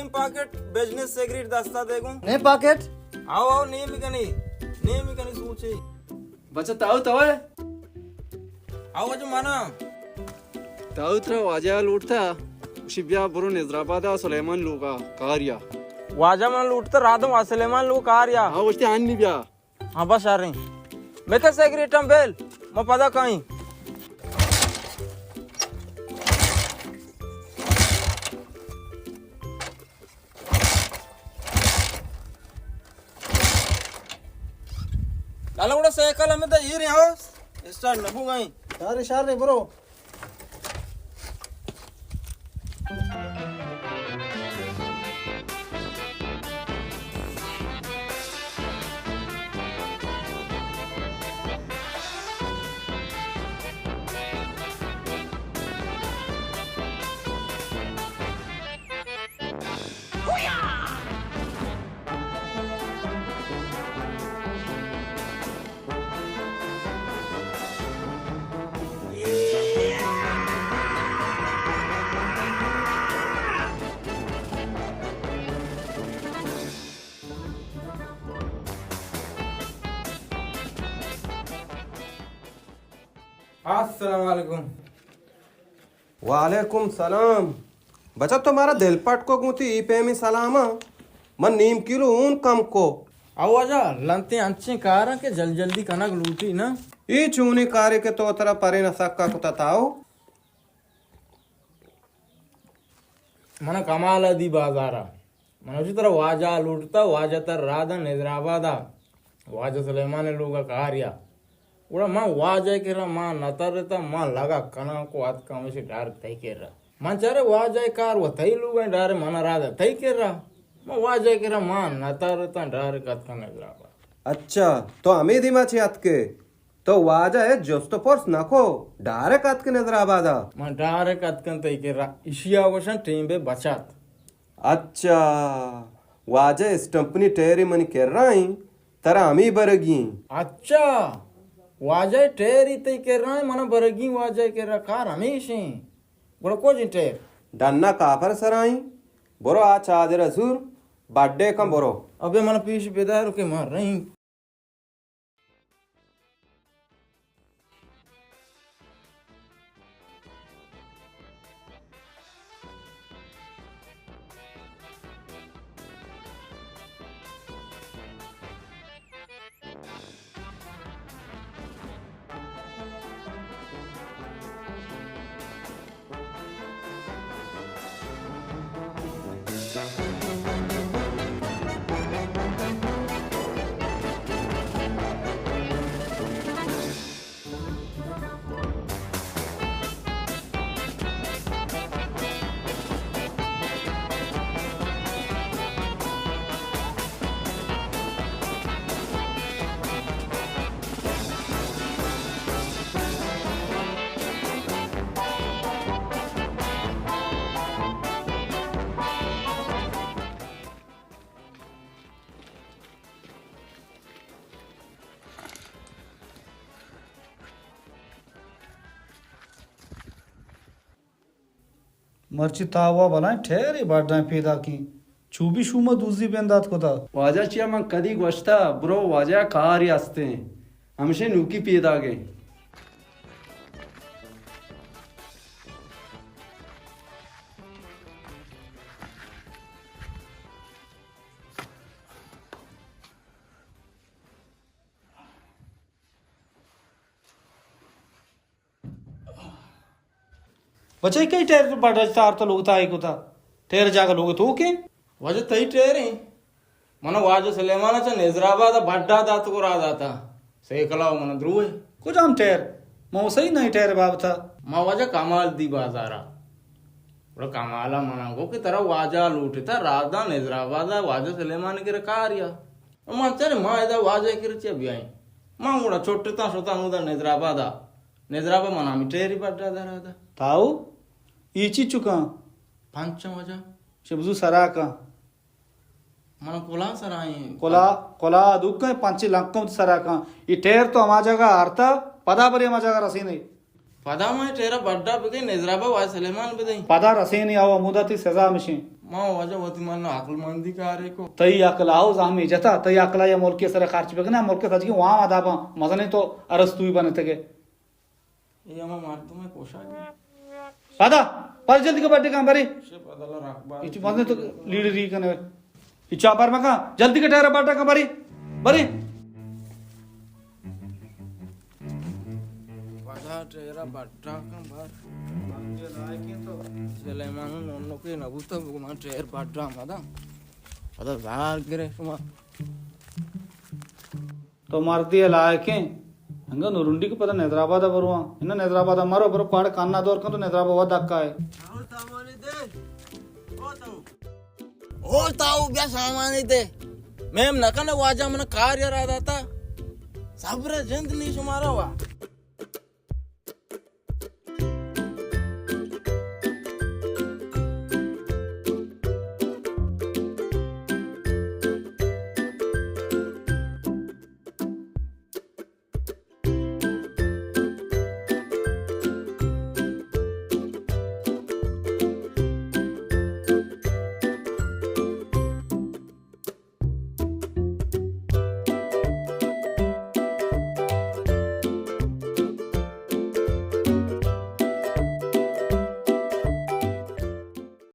Pocket business secret دستا دے گوں۔ نیم پاکٹ؟ آؤ، آؤ، نیم کنی، نیم کنی سوچے۔ بچہ تاؤ تو ہے؟ آؤ، جو مانا۔ تاؤ ترا واجہ لوٹتا، اشی بیا برو نظر آباد سلیمان لوگا کاریا۔ واجہ من لوٹتا رادم سلیمان لوگ کاریا۔ ہاں، وشتی آنی بیا۔ ہاں، بس شریں۔ مکہ سیکرٹم بیل، ما پدا کائیں۔ لالا، گڑا سائیکل ہمیں دا ایر ہاں، اسٹارٹ نہ بو گئیں۔ شریں، شریں، برو۔ السلام علیکم۔ وعلیکم سلام۔ بچہ، تو مارا دل پٹ کو گوں تئی اے پیمیں سلاماں۔ من نیم کیلو اون کم کو۔ او واجہ، لنتیں انچیں کاراں کہ جل جلدی کنگ لوٹی نا۔ اے چونیں کارے کہ تو ترا پرے نہ سکا کتا تاؤ؟ من کمال دی بازارا۔ من گوشی ترا واجہ لوٹتا، واجہ تر رادا نظر آبادا، واجہ سلیمان لوگا کاریا۔ گڑا من واجہ کرا من نترتا، من لگا کناں کو اتکا ہمیشی ڈار تئی کرا۔ من چارے واجہ کار و تئی لوگا ڈار من رادا تئی کرا۔ من واجہ کرا من نترتا، ڈار اتکا نظر آباد۔ اچھا، تو ہمے دیما چے اتکے؟ تو واجہ ء جست و پرس نہ کو، ڈائریکٹ اتک نظر آباد ء۔ من ڈائریکٹ اتکن تئی کرا، اشیا گوشن ٹیم بے بچت۔ اچھا، واجہ اسٹمپنی ٹیری منی کرا ایں، ترا ہمے برگی ایں۔ اچھا، واجہ ٹیری تئی کرا ایں، من برگی واجہ کرا، کار ہمیش ایں۔ گڑا کجیں ٹیر؟ ڈنا کافر سرا ایں، برو آ چادر زور، بڈے کن برو۔ ابے من پیش بدار کہ من رہیں۔ مرچی تاوا بلائیں ٹیرے بڈائیں پیداکیں۔ چوبی شوما دوزی بندات کتا۔ واجہ چیا من کدی گوشتا، برو واجہ کاری ہستیں۔ ہمشے نوکی پیداگیں۔ بچہ، کئی ٹیر بڈا چارتا لوگ تائی کتا؟ ٹیر جاگہ لوگ تو کے؟ واجہ تئی ٹیر ہیں۔ من واجہ سلیمان چا نظر آباد بڈا دات کو را داتا۔ سیکلا و من دروے۔ کجام ٹیر؟ من صحیح نہیں ٹیر بابتا۔ ما واجہ کمال دی بازارا۔ بڑا کمالا منا گو کہ ترا واجہ لوٹتا رادا نظر آباد واجہ سلیمان کے کاریا۔ من چرے ما ادا واجہ کر چے بیائیں۔ ما گڑا چھٹتا شتا نو دا نظر آبادا۔ نظر آباد من ہمی ٹیری بڈا درا دا۔ تاؤ؟ ای چی چکاں؟ پنچ واجہ۔ چہ بزو سرا کن۔ من کلا سرا ایں۔ کلا، کلا دکن پنچ لنکم سرا کن۔ ای ٹیر تو ہما جگہ آرتا، پدا بری ہما جگہ رسینے۔ پدا ما ٹیرا بڈا بگے نظر آباد واجہ سلیمان بدیں۔ پدا رسینے او ہمودا تی سزا مشیں۔ ما واجہ وتی من عقل مندی کارے کو۔ تئی عقل آؤ زہمی جتا، تئی عقل یا ملک سر خرچ بکنا، ملک سجگی وام آداباں، مزنے تو ارستوی بنتگے۔ اے ہما مردم ہے کوشا گی۔ پادا، پر جلدی کے بڈے کن بری۔ شپ ادلا رکبار۔ اچ مزنے تو لیڈری کنے۔ اچا پر مکا، جلدی کے ٹائر بڈا کن بری۔ بری۔ پدا ٹیرا بڈا کن بر۔ سلیمان نونو کے نبوتا بگو من ٹیر بڈا مدا۔ پدا زار گرے شما۔ تو مردی لائقیں۔ انگا نورنڈی کے پدا نیدرآباد برواں۔ انہاں نیدرآباد مرو، برو کاڑ کانا دور کن تو نیدرآباد دکا ہے۔ او تاؤ بیا سامانی دے۔ میم نہ کنے واجہ من کار یرا داتا۔ صبر جند نی شمارا وا۔